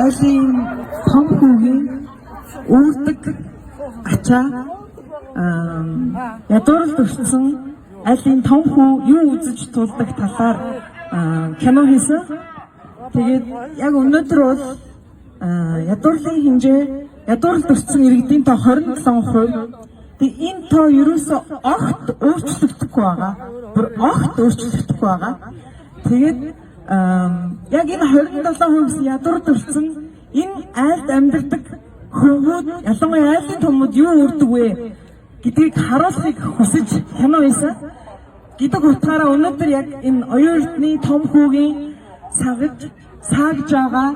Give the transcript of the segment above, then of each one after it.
Айлын том хүүгийн үүрдэг ачаа ядууралд өртсөн айлын том хүү юу үзэж тулдаг талаар кино хийсэн. Тэгээд яг өнөөдөр бол ядуурлын хэмжээ, ядууралд өртсөн иргэдийн тоо 27%. Тэгээд энэ тоо ерөөсөө огт өөрчлөгдөхгүй байгаа. Бүр огт өөрчлөгдөхгүй байгаа. Тэгээд яг энэ 27% гэсэн ядууралд өртсөн энэ айлд амьдардаг хөвгүүд, ялангуяа айлын томууд юу үрдэг вэ гэдгийг харуулахыг хүсэж кино хийсэн гэдэг утгаараа өнөөдөр яг энэ оюун эрдний том хүүгийн сагаж саагж байгаа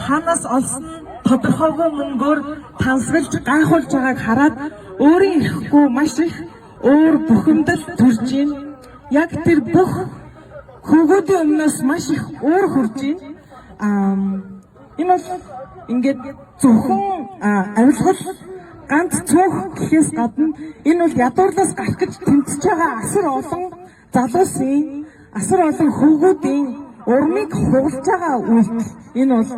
хаанаас олсон тодорхойгүй мөнгөөр тансаглаж гайхуулж байгааг хараад өөрийн ирэхгүй маш их өөр бухимдал төрж байна. Яг тэр бүх хөвгүүдийн өмнөөс маш их уур хурж байна. Энэ бол ингээд зөвхөн авилгал ганц цөөх гэхээс гадна энэ бол ядуурлаас гарах гэж тэмцэж байгаа асар олон залуусын, асар олон хөвгүүдийн урмыг хугалж байгаа үйлдэл. Энэ бол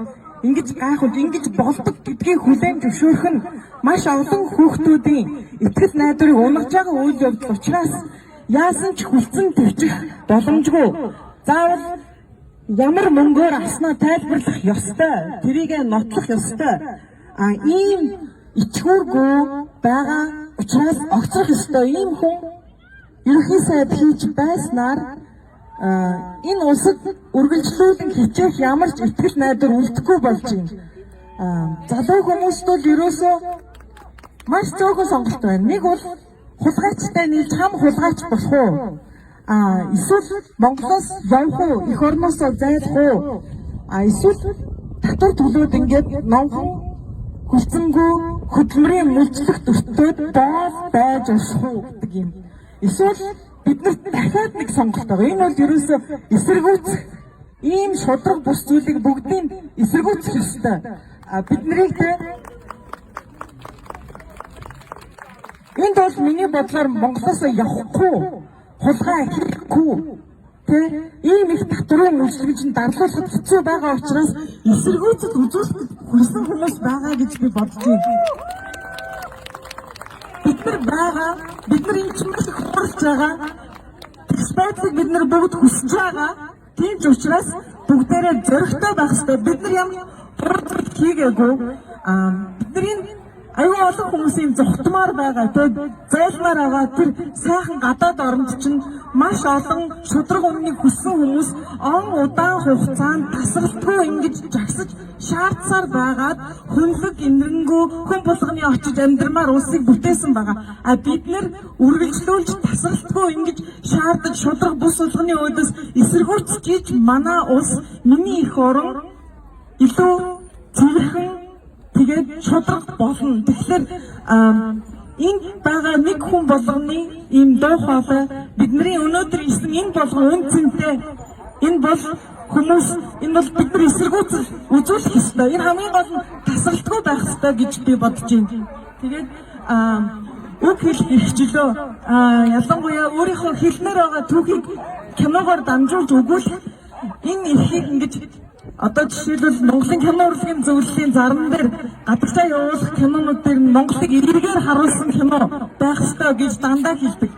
ингэж гайхуулж, ингэж болдог гэдгийг хүлээн зөвшөөрөх нь маш олон хүүхдүүдийн итгэл найдварыг унагаж байгаа үйл явдал учраас яасан ч хүлцэн төвчих боломжгүй. Заавал ямар мөнгөөр авснаа тайлбарлах ёстой, тэрийг нотлох ёстой. Ийм ичгүүргүй байгаа учраас огцрох ёстой. Ийм хүн ерөнхий сайд хийж байснаар энэ улсад үргэлжлүүлэн хичээх ямар ч итгэл найдвар үлдэхгүй болж байна. Залуу хүмүүст бол ерөөсөө маш цөөхөн сонголт байна. Нэг бол хулгайчтай нийлж хам хулгайч болох уу? Эсвэл Монголоос явах уу? Эх орноосоо зайлах уу? Эсвэл татвар төлөөд ингээд номхон хүлцэнгүй хөдөлмөрийн мүлжлэгт өртөөд боол байж унших уу гэдэг юм. Эсвэл биднэрт дахиад нэг сонголт байгаа. Энэ бол ерөөсөө эсэргүүцэх ийм шудраг бус зүйлийг бүгдийг эсэргүүцэх ёстой. Бид нарыг те энд бол миний бодлоор Монголоос явахгүй, хулгай хийхгүй тэ ийм их татварын үйлчлэг чинь дарлуулахад хэцүү байгаа учраас эсэргүүцэл үзүүлэх хүссэн хүмүүс байгаа гэж би бодож байна. Бид нар байгаа, бид нар энэ чинь маш их хурлж байгаа. Тэгс байдлыг бид нар бүгд хүсэж байгаа. Тийм ч учраас бүгдээрээ зоригтой байх ёстой. Бид нар ямар буруу хийгээгүй. Бидний аюу олон хүмүүсийн зүхтмаар байгаа, тэг зайлмаар байгаа тэр сайхан гадаад оронд чинь маш олон шудраг өмнөнийг хүссэн хүмүүс он удаан хугацаанд тасралтгүй ингэж жагсаж шаардсаар байгаад хүнлэг инэрэнгүү хүн болгоны очиж амьдрмаар улсыг бүтээсэн байгаа. А бид нэр үргэлжлүүлж тасралтгүй ингэж шаардаж шудраг бус болгоны өөдөөс эсэргүүцэж иж манай улс, миний эх орон илүү цэвэрхэн тэгээд шудраг болно. Тэгэхээр энд байгаа нэг хүн болгоны ийм дуу хоолой бидний өнөөдөр ирсэн энэ болгон үн цэнтэй. Энэ бол хүмүүс, энэ бол бид нар эсэргүүцэл үзүүлэх ёстой. Энэ хамгийн гол нь тасралтгүй байх ёстой гэж би бодож байна. Тэгээд үг хэлэх эрхчлөө. Ялангуяа өөрийнхөө хэлмээр байгаа түүхийг киногоор дамжуулж өгүүлэх энэ эрхийг ингэж одоо жишээлбэл Монголын кино урлагийн зөвлөлийн заран дээр гадагшаа явуулах кинонууд дээр Монголыг эргээр харуулсан кино байх ёстой гэж дандаа хэлдэг.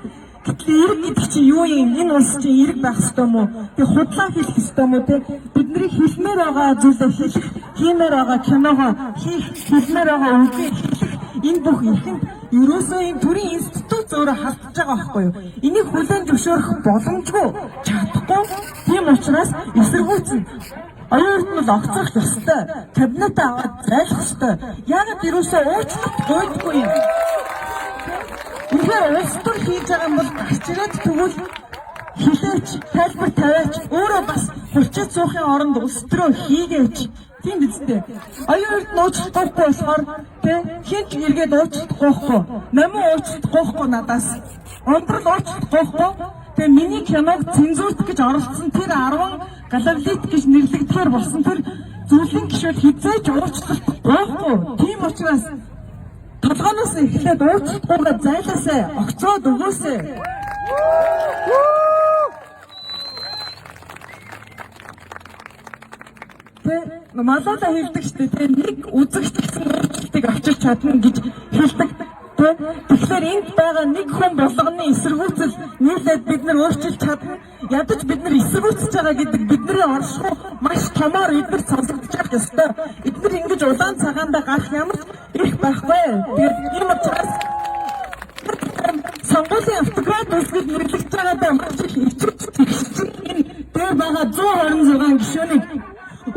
Гэтэл эрг гэдэг чинь юу юм? Энэ улс чинь эрг байх ёстой юм уу? Тэг худлаа хэлэх ёстой юм уу те? Бидний хэлмээр байгаа зүйлээ хэлэх, хиймээр байгаа киногоо хийх, хэлмээр байгаа үгийг хэлэх энэ бүх эрхэнд ерөөсөө энэ төрийн институт өөрөө халтж байгаа байхгүй юу? Энийг хүлээн зөвшөөрөх боломжгүй, чадахгүй. Тийм учраас эсэргүүцэн оюун эрдэнэ бол огцрох ёстой. Кабинетаа аваад зайлах ёстой. Яагаад ерөөсөө уучлалт гуйдгүй юм? Үнэхээр улс төр хийж байгаа юм бол гарч ирээд тэгвэл хилээч, тайлбар тавиач, өөрөө бас хурцад суухын оронд улс төрөө хийгээч. Тийм биз дээ. Оюун эрдэнэ уучлалт гуйхгүй болохоор тэ хин ч эргээд уучлалт гуйхгүй. Намин уучлалт гуйхгүй надаас. Ундрал уучлалт гуйхгүй. Тэгээ миний киног цензурт гэж оролцсон тэр 10 галавлит гэж нэрлэгдэхээр болсон тэр зүйлийн гишүүд хизээж уучлалт гуйхгүй. Тийм учраас толгооноос эхлээд уучлалт гуйгаа зайлаасай, огцроод өгөөсэй. Тэ Малала хэлдэг шүү дээ. Тэ нэг үзэгч гэсэн өөрчлөлтийг авчирч чадна гэж хэлдэг. Тэ тэгэхээр энд байгаа нэг хүн болгоны эсэргүүцэл нийлээд бид нар өөрчилж чадна. Ядаж бид нар эсэргүүцэж байгаа гэдэг бидний оршихуй маш томоор эдгээр сонсогдож байх ёстой. Эдгээр ингэж улаан цагаандаа гарах ямар ч эрх байхгүй. Тэгээд ийм учраас сонгуулийн автократ улс гэж нэрлэгдэж байгаадаа маш их ичиж тэгшиж энэ дээр байгаа 126 гишүүнийг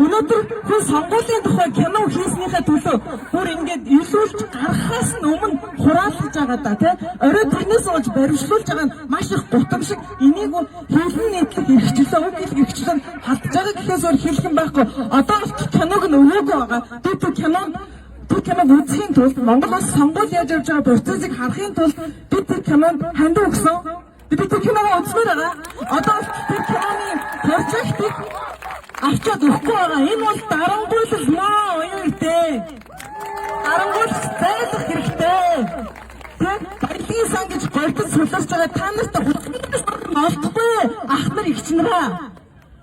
өнөөдөр хүн сонгуулийн тухай кино хийснийхээ төлөө бүр ингээд илүүлж гаргахаас нь өмнө хураалгаж байгаа да тий. Орой тэрнээс болж баримтлуулж байгаа нь маш их гутамшиг. Энийг хэлэн нийтлэх эрхчлөө, үг хэлэх эрхчлөө нь халтж байгаа гэхээс өөр хэлэх юм байхгүй. Одоо болтол киног нь өгөөгүй байгаа. Би тэр кинонд тэр киног үзэхийн тулд Монгол улс сонгуул яаж явж байгаа процессыг харахын тулд би тэр кинонд хандив өгсөн. Би тэр киног үзмээр байгаа. Одоо тэр киноны прожектыг авчаад өгөхгүй байгаа. Энэ бол дарангуйлал маа оюун үтэй. Дарангуйлах зайлах хэрэгтэй. Тэр баялагын сан гэж горьдож суларч байгаа та нарт хусамнаас олдохгүй ах нар эгч нараа.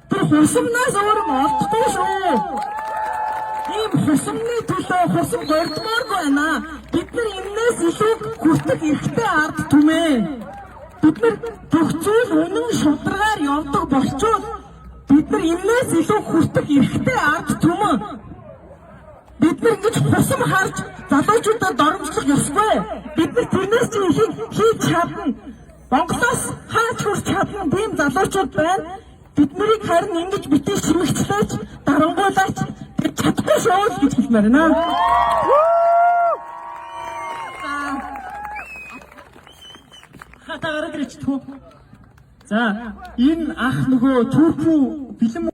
Тэр хусамнаас өөр юм олдохгүй шүү. Ийм хусамны төлөө хусам горьдмооргүй байна. Бид нар энээс илүү хүртэх эрхтэй ард түмэн. Бид нар бүх зүйл үнэн шударгаар явдаг болчвол бид нар энээс илүү хүртэх эрхтэй ард түмэн. Бид нар ингэж хусам харж залуучуудаа доромжлох ёсгүй. Бид нар тэрнээс ч ихийг хийж чадна. Монголоос хаач хүрч чадна тийм залуучууд байна. Бид нарыг харин ингэж битгий шимэгчлээч, дарангуйлаач бид чадахгүй шүү л гэж хэлмээр байна. Хата гараад ирчихгүй. За, энэ ах нөгөө турк руу бэлэн